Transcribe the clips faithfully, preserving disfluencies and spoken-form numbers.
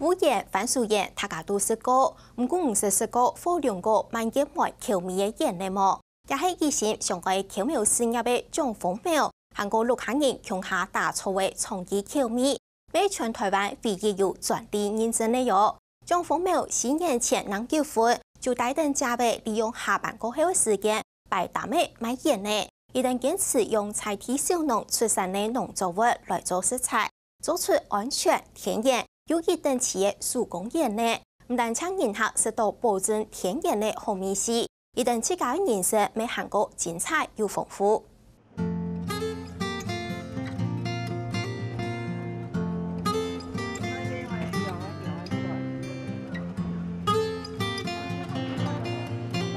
芋圓、番薯圓大家都食過，毋過毋識食過火龍果、蔓越莓口味个圓仔無？這係一心想愛巧妙事業个張豐苗，還過六下人共下打造个創意口味， 乜全臺灣唯一有專利認證个喲。張豐苗四年前正結婚，就帶等姐仔利用下班過後个時間，擺攤仔賣圓仔。佢等堅持用在地小農出產个農作物來做食材，做出安全、天然又一等次个手工圓仔。毋單淨人客食到保證天然个好味緒， 佢等自家个人生乜還過精彩又豐富。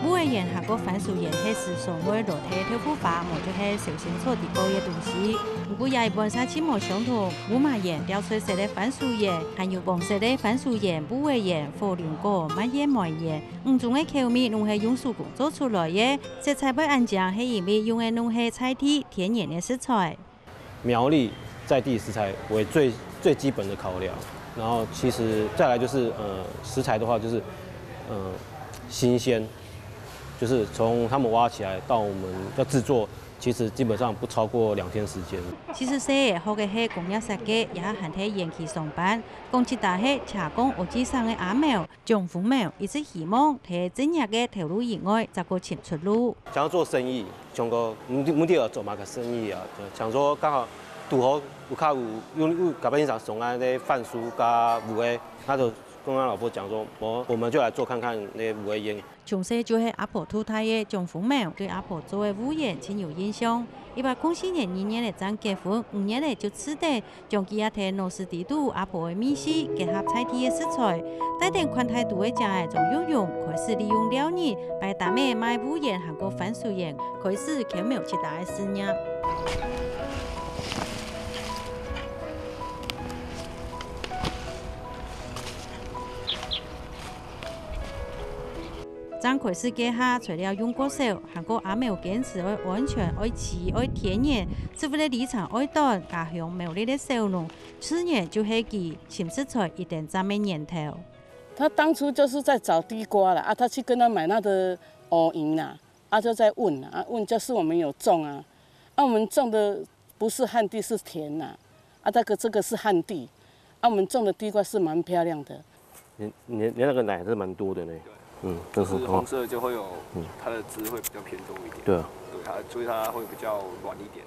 芋仔圓還過番薯圓係時常會落忒豆腐花，無就係小心炒底糕个東西。毋過這一盤煞盡無相同，烏麻圓、吊翠色个番薯圓，還有黃色个番薯圓、芋仔圓、火龍果、蔓越莓圓， 五種个口味攏係用手工做出來个，色彩會恁靚，係因為用个攏係在地天然个食材。苗栗在地食材為最最基本的考量，然後其實再來就是呃食材的話就是呃新鮮，就是從他們挖起來到我們要製作，其實基本上不超過兩天時間。其實細个學个係工業設計，也還在園區上班，講起打係斜槓歐吉桑个阿苗， 張豐苗一直希望在職業个頭路以外，再過尋出路。想要做生意，想講毋毋知愛做麼个生意啊，就想說剛好堵好有較有有有甲板上送來个番薯甲芋仔，他就跟他老婆講說，我我們就來做看看那芋仔圓。從細就係阿婆渡大个張豐苗，對阿婆做个芋圓盡有印象。一八空四年二月仔正結婚，五月仔就試等 將佢也在腦屎底肚阿婆个味緒，結合在地个食材，帶等款待肚个姐仔張玉容，開始利用尞日擺攤仔賣芋圓還過番薯圓，開始巧妙自家个事業。 正開始該下，除了用較少，還過阿苗堅持愛安全、愛萋、愛天然，食物个里程愛短，家鄉苗栗个小農，自然就係佢尋食材一等站个源頭。他當初就是在找地瓜啦，啊，他去跟他買那個芋圓啦，啊，就在問啦，啊，問就是我們有種啊，啊，我們種的不是旱地，是田啦，啊，這個這個是旱地，啊，我們種的地瓜是蠻漂亮的。 你你你那個奶還是蠻多的呢。嗯，這個很好。就是紅色就會有嗯。它的汁會比較偏多一點。對啊。對，它所以它會比較軟一點。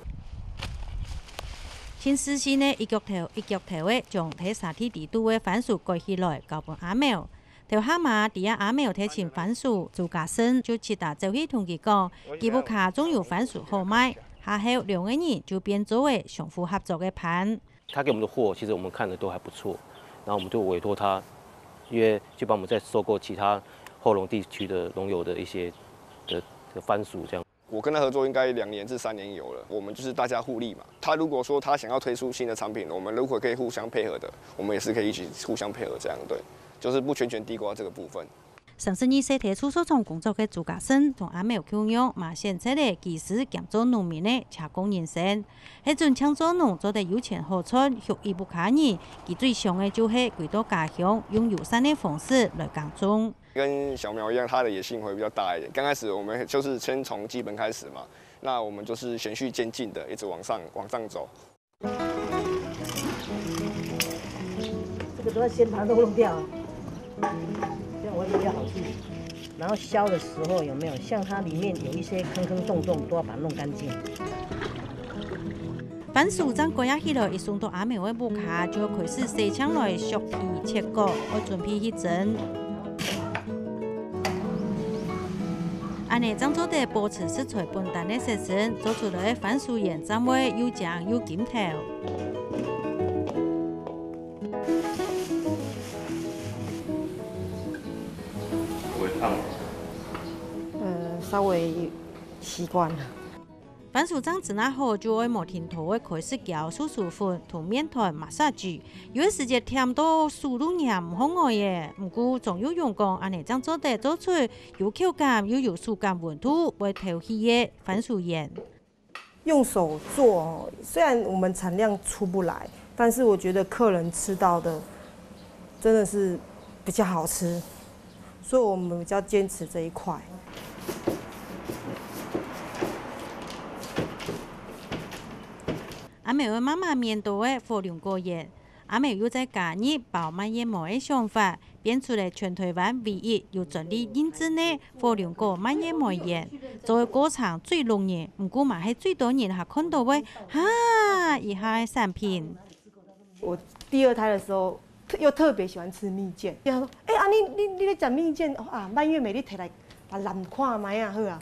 盡細心个一腳頭一腳頭个將在沙地底肚个番薯割起來，交分阿苗。頭下嘛，知阿苗在尋番薯，朱家生就自家走去同佢講，佢屋下種有番薯好賣，下後兩個人就變做个相互合作个伴。 他給我們的貨，其實我們看的都還不錯，然後我們就委託他，因為去幫我們再收購其他後龍地區的農友的一些的的番薯這樣。我跟他合作應該兩年至三年有了，我們就是大家互利嘛。他如果說他想要推出新的產品，我們如果可以互相配合的，我們也是可以一起互相配合這樣，對，就是不全權地瓜這個部分。 三十二歲在製作廠工作个朱家生，同阿苗共樣，嘛選擇了技師兼做農民个斜槓人生。係準淨做農做得有錢好賺，畜育屋下人，佢最想个就係歸到家鄉，用友善个方式來耕種。跟小苗一樣，他的野性會比較大一點。剛開始我們就是先從基本開始嘛，那我們就是循序漸進的一直往上往上走。 這個都要先把肉弄掉，這樣我會比較好處理。然後削的時候有沒有，像它裡面有一些坑坑洞洞，都要把它弄乾淨。番薯正割下起來，一送到阿苗个屋下，就開始洗淨來削皮切角，愛準備去蒸。 恁呢正做得保持食材本旦个色澤，做出來个番薯圓正會又靚又金頭。會燙嗎？呃，稍微習慣了。 番薯正蒸啊好，就愛無停拖个開始攪手手粉同麵團massage，有个時節悿到手都黏毋好外耶。毋過張玉容講，恁呢正做得做出有口感又有手感溫度，會透氣个番薯圓。用手做哦，雖然我們產量出不來，但是我覺得客人吃到的真的是比较好吃，所以我们比较坚持这一块。阿苗个媽媽面對个火龍果園，阿苗又再加入包蔓越莓个想法，變出了全台灣唯一有專利認證个火龍果蔓越莓園。做个過程最閬人，毋過嘛係最多人客看到个哈一下个產品。我第二胎的时候，特又特别喜欢吃蜜饯，人家说：“哎、啊你你你咧食蜜饯哦啊，蔓越莓你提来啊，淋看覓啊，好啊。”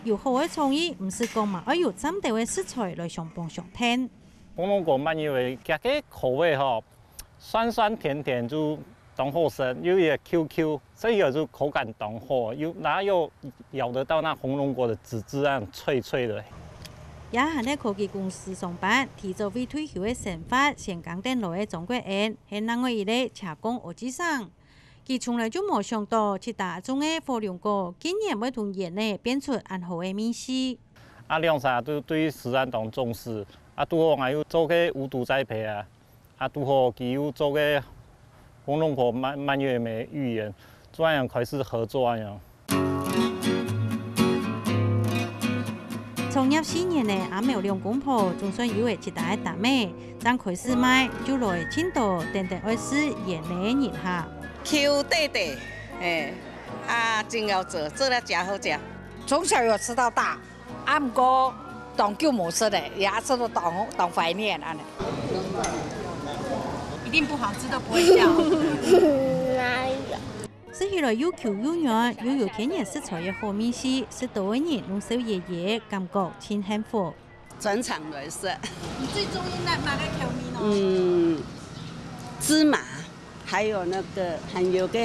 有好个創意，毋使講嘛，愛有站得个食材來相幫相添。火龍果蔓越莓，佢个口味吼，酸酸甜甜就當好食，又有Q Q，所以就口感當好，又然后又咬得到那火龍果的籽汁，那种脆脆的。也還在科技公司上班，提早為退休个生活先扛等來个張國恩，係另外一个斜槓歐吉桑。佢從來就無想到，自家種个火龍果，竟然會同園仔變出恁好个味緒。啊，兩儕都對食安當重視，啊，拄好𠊎又做个無毒栽培啊，啊，拄好佢又做个火龍果蔓蔓越莓芋圓，就恁樣開始合作恁樣。創業四年个阿苗兩公婆，總算有了一大个擔仔，正開始賣，就來盡多等等愛食園仔个人客。Q短短，哎，啊，真好做，做了真好食。從小有吃到大，啊，毋過當久無食了，也食到當當懷念恁樣。一定不好吃都不會笑。食起來又Q又軟，又有天然食材个好味緒，食到个人攏笑咿咿，感覺真幸福。轉場來食。你最中意哪哪个口味呢？嗯，芝麻，還有那個還有个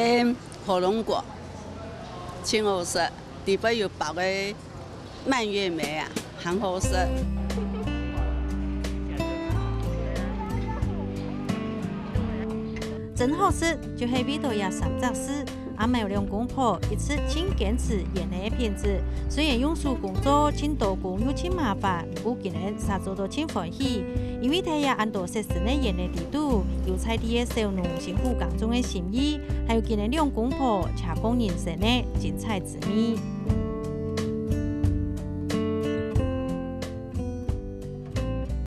火龍果，真好食，裡背有包个蔓越莓啊，很好食。真好食，就係為到這三隻字，阿苗兩公婆一直盡堅持園仔个品質。雖然用手工做盡多工又盡麻煩，毋過今日煞做到盡歡喜，因為在這恁多色鮮个園仔裡肚，有在地个小農辛苦耕種个心意，還有今日兩公婆斜槓人生个精彩滋味。